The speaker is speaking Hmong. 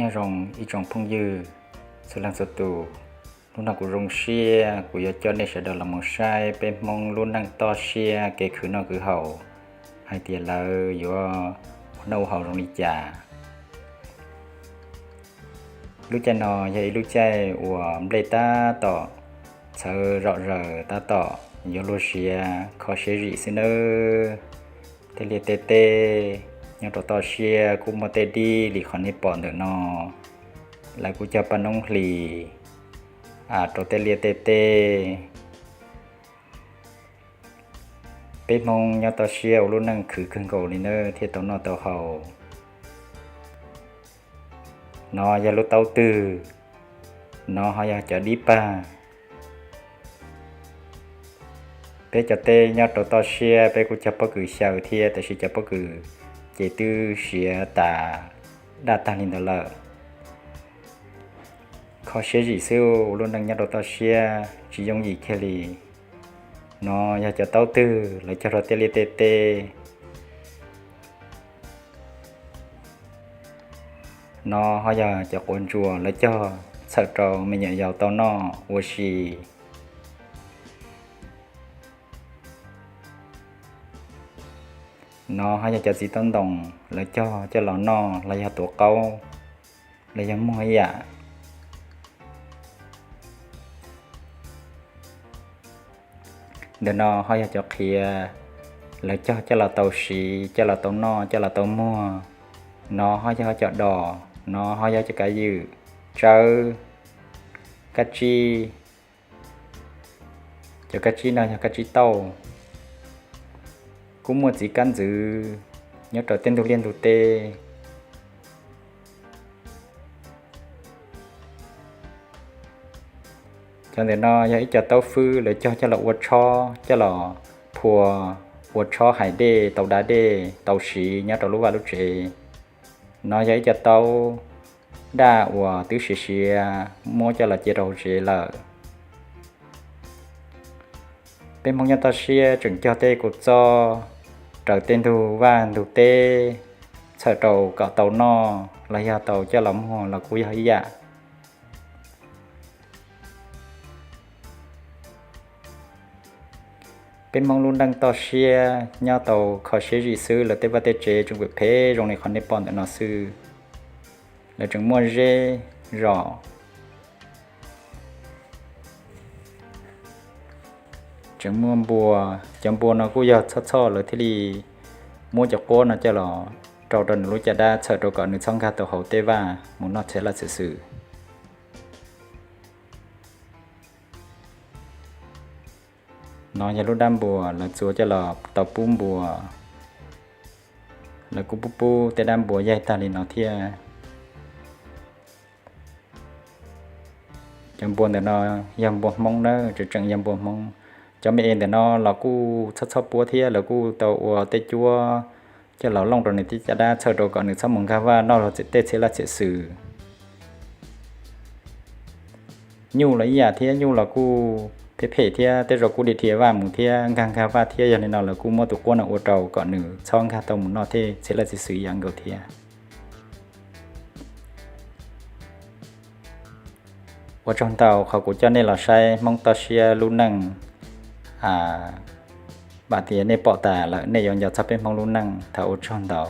Nyob zoo ib tsoom phooj ywg txhua leej txhua tus, hnub no kuv zoo siab kuv yuav coj nej sawv daws los mus saib peb Hmoob lub neej toj siab kev khwv noj khwv haus hais tias lawv yuav ua noj ua haus zoo li cas. Lub caij no yog ib lub caij uas nplej tab tom txhawv zom zaws, tab tom yuav luag siav kho siab zim xwb nawb. Tej liaj tej teb nyob rau toj siab kuj muaj tej dib li qhov nej pom ntawm no, lawv kuj cog paj noob hlis rau tej liaj tej teb. Peb Hmoob nyob toj siab ua lub neej khwv kawg nkaus li nawb thiaj tau noj tau haus. No yog lub taub twg, no ho yog cov dib pag. Peb cov teb nyob rau toj siab peb kuj cog pob kws xyaw thiab, tab sis cov pob kws ces twb siav tas daj tag li ntawd lawm. Kho siab zim xwb, ua lub neej nyob rau toj siab tsis yooj yim kiag li. No yog cov taub twg lawv cog rau tej liaj tej teb. No ho yog cov quav ntsuas lawv cog txhawm rau me nyuam yaus tau noj ua si. No ho yog cov txiv taub ntoos lawv cog coj los noj los yog tuav qaub los yog muag ib yam. Ntawm no ho yog cov qhiav lawv cog coj los tau siv, coj los tau noj, coj los tau muag. No ho yog cov dos, no ho yog cov kav ywm, tsawb, kab tsib. Cov kab tsib no yog kab tsib tauj, kuj muaj txiv kab ntxwv nyob rau tej ntug liaj ntug teb. Cov ntawm no yog ib co taub fwb lawv cog coj los ua tshob, coj los phua ua tshob hais dej, tau da dej tau siv nyob rau lub vaj lub tsev. No yog ib co taub daj uas twb siav siav muab coj los cia rau hauv tsev lawm. Peb Hmoob nyob toj siab tseem cog tej kua txob raws tej ntug vaj ntug teb txhawm rau kom tau noj los yog tau coj los muag los kuj yog ib yam. Peb Hmoob lub neej toj siab nyob tau kho siab zim xwb, lawv tej vaj tej tsev tseem phem phem zoo li qhov nej pom ntawm no xwb. Lawv tseem muaj zeb zos, tseem muaj npua. Cov npua no kuj yog txhoj txhoj lawv thiaj li muab cov quab no coj los rau rau nws lub caj dab txhawm rau kom nws txhob nkag tau hauv tej vaj mus noj txhia laj txhia xwm. No yog lub dab npua lawv txua coj los tau pub npua, lawv kuj pub pub tej dab npua yaig tag li no thiab. Cov npua ntawm no yog npua Hmoob nawb, tseem tseem yog npua Hmoob. Cov me es ntawm no los kuj txhob txhob puab thiab, lawv kuj tau ua tej cuab coj los looj rau nws tej caj dab txhawm rau kom nws txhob mus nkag vaj noj luag tej txhia laj txhia xwm. Nyuj los ib yam thiab, nyuj los kuj phem phem thiab, tej zaum kuj dhia dhia vaj mus thiab nkag nkag vaj thiab. Yog li no lawv kuj muab tus quab no ua rau kom nws txhob nkag tau mus noj tej txhia laj txhia xwm ib yam nkaus thiab. Ua tsaug ntau qhov kuv coj nej los saib Hmoob toj siab lub neej. Vam tias nej pom tas lawm nej yuav nco txog peb Hmoob lub neej. Thov ua tsaug ntau.